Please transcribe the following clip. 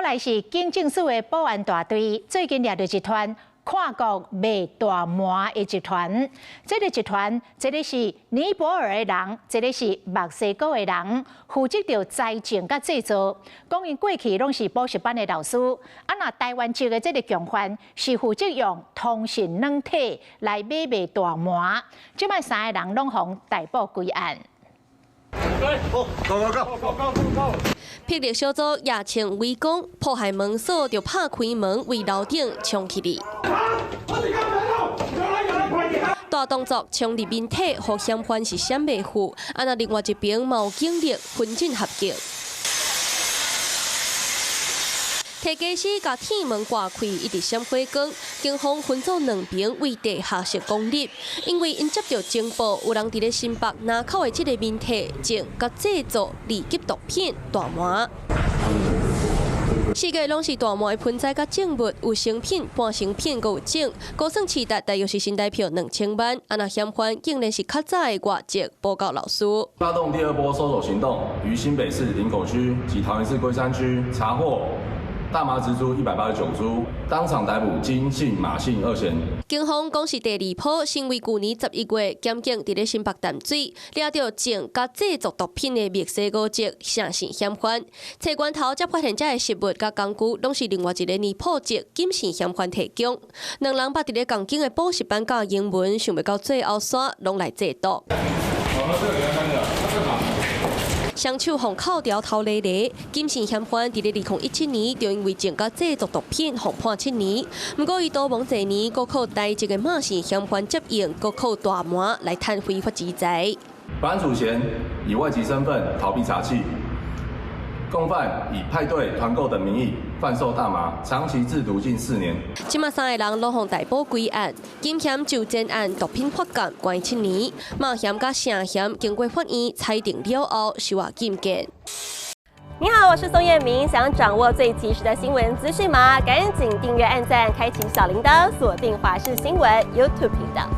來是警政署的保安大隊最近掠著一團跨國賣大麻的集團。這个集團，一个是尼泊爾的人，一个是墨西哥的人，負責著栽種佮製造。講𪜶過去攏是補習班的老師，啊若台灣籍的這个共犯是負責用通訊軟體來買賣大麻。這擺三个人攏予逮捕歸案。 Go go go go go go！霹靂小組夜穿圍攻，破壞門鎖就拍開門，為樓頂衝起去。大動作衝入民宅，予嫌犯是閃袂赴。啊，若另外一邊嘛有警力分進合擊。提家私共鐵門掛開，一直閃火光。警方分組兩邊為地下室攻入，因為𪜶接著情報，有人佇咧新北林口的這个民宅種佮製造二級毒品大麻。四界攏是大麻的盆栽佮植物，有成品、半成品，閣有種。估算市值大約是新台票2000萬。啊，若嫌犯竟然是較早的外籍補教老師。發動第二波搜索行動，於新北市林口區及桃園市龜山區查獲大麻植株189株，當場逮捕金姓、馬姓二嫌。警方講是第二波，是為舊年11月，檢警佇咧新北淡水掠著種佮製作毒品的墨西哥籍謝姓嫌犯。揣關頭才發現這个食物佮工具，攏是另外一个尼泊爾籍金姓嫌犯提供。兩人捌佇咧仝間的補習班教英文，想袂到最後煞攏來製毒。雙手予銬牢頭咧咧，金姓嫌犯佇咧2017年就因為種佮製作毒品，予判7年。毋過伊逃亡濟年，閣靠台籍的馬姓嫌犯接應，閣靠大麻來趁非法之財。本案主嫌以外籍身份逃避查緝，共犯以派對、團購等名義販售大麻，長期製毒近4年。這馬三个人攏予逮捕歸案，金嫌就前案毒品發監關7年，馬嫌佮謝嫌經過法院裁定了後，受押禁見。你好，我是宋燕明，想掌握最及時的新聞資訊嗎？趕緊訂閱、按讚、開啟小鈴鐺，鎖定華視新聞 YouTube 頻道。